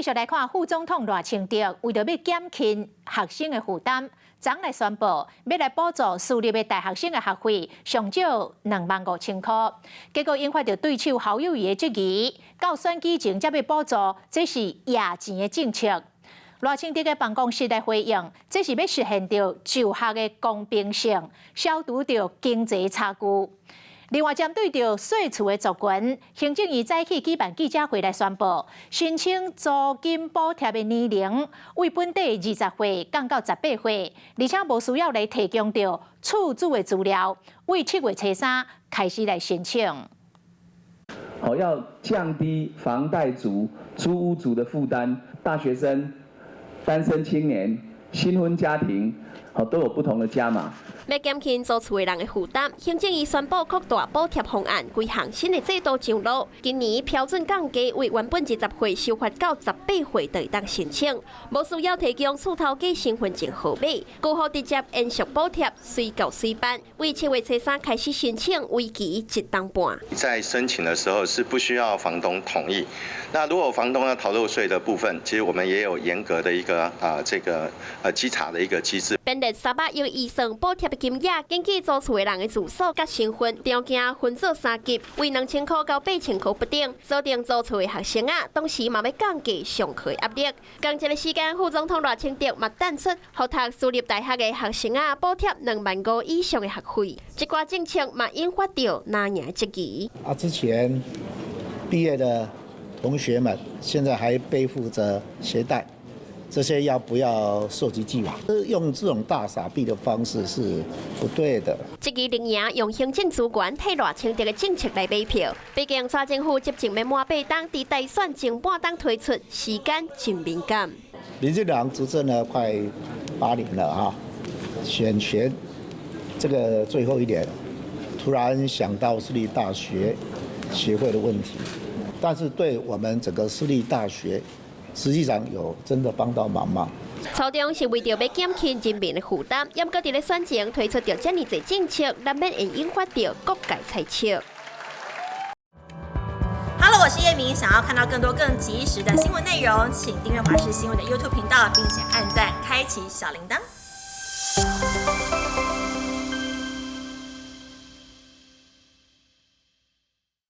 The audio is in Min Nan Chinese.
續來看副總統賴清德為著欲減輕學生的負擔，昨昏來宣布欲來補助私立的大學生的學費上少25,000箍，結果引發著對手侯友宜的質疑，到選舉前才欲補助，這是掖錢的政策。賴清德的辦公室來回應，這是欲實現著就學的公平性，消除著經濟差距。另外，針對著稅厝的族群，行政院早起舉辦記者會來宣布，申請租金補貼的年齡為本底20歲降到18歲，而且無需要來提供著厝主的資料，為7月初3開始來申請。好，要降低房貸族、租屋族的負擔，大學生、單身青年、新婚家庭，好，都有不同的加碼。欲減輕租厝的人的負擔，行政院宣布擴大補貼方案，規項新的制度上路。今年標準降低，為原本20歲修法到18歲就會當申請，無需要提供厝頭家身份證號碼，高校直接延續補貼，隨購隨辦。為7月初3開始申請，為期一冬半。在申請的時候是不需要房東同意。那如果房東要逃漏稅的部分，其實我們也有嚴格的一個啊這個稽查的一個機制。編列300億預算補貼金額，根據租厝的人的住所佮身份條件分做三級，為2000箍到8000箍不等。鎖定租厝的學生仔，同時嘛欲降低上課壓力。仝一个時間，副總統賴清德嘛淡出，予讀私立大學的學生仔補貼2萬5以上的學費。這寡政策嘛引發著藍營質疑。啊，之前畢業的同學們，現在還背負着學貸。這些要不要溯及既往？用這種大撒幣的方式是不對的。這支綠營用行政資源替賴清德的政策來買票，畢竟蔡政府執政欲滿八冬，佇大選前半冬推出，時間真敏感。民進黨執政了快8年了哈，選前這個最後一年，突然想到私立大學學費的問題，但是對我們整個私立大學，實際上有真的幫到忙嗎？初衷是為著欲減輕人民的負擔，毋過佇咧選前推出著遮爾濟政策，難免會引發著各界猜測。 Hello，我是葉明，想要看到更多更及時的新聞內容，請訂閱華視新聞的 YouTube 頻道，並且按讚，開啟小鈴鐺。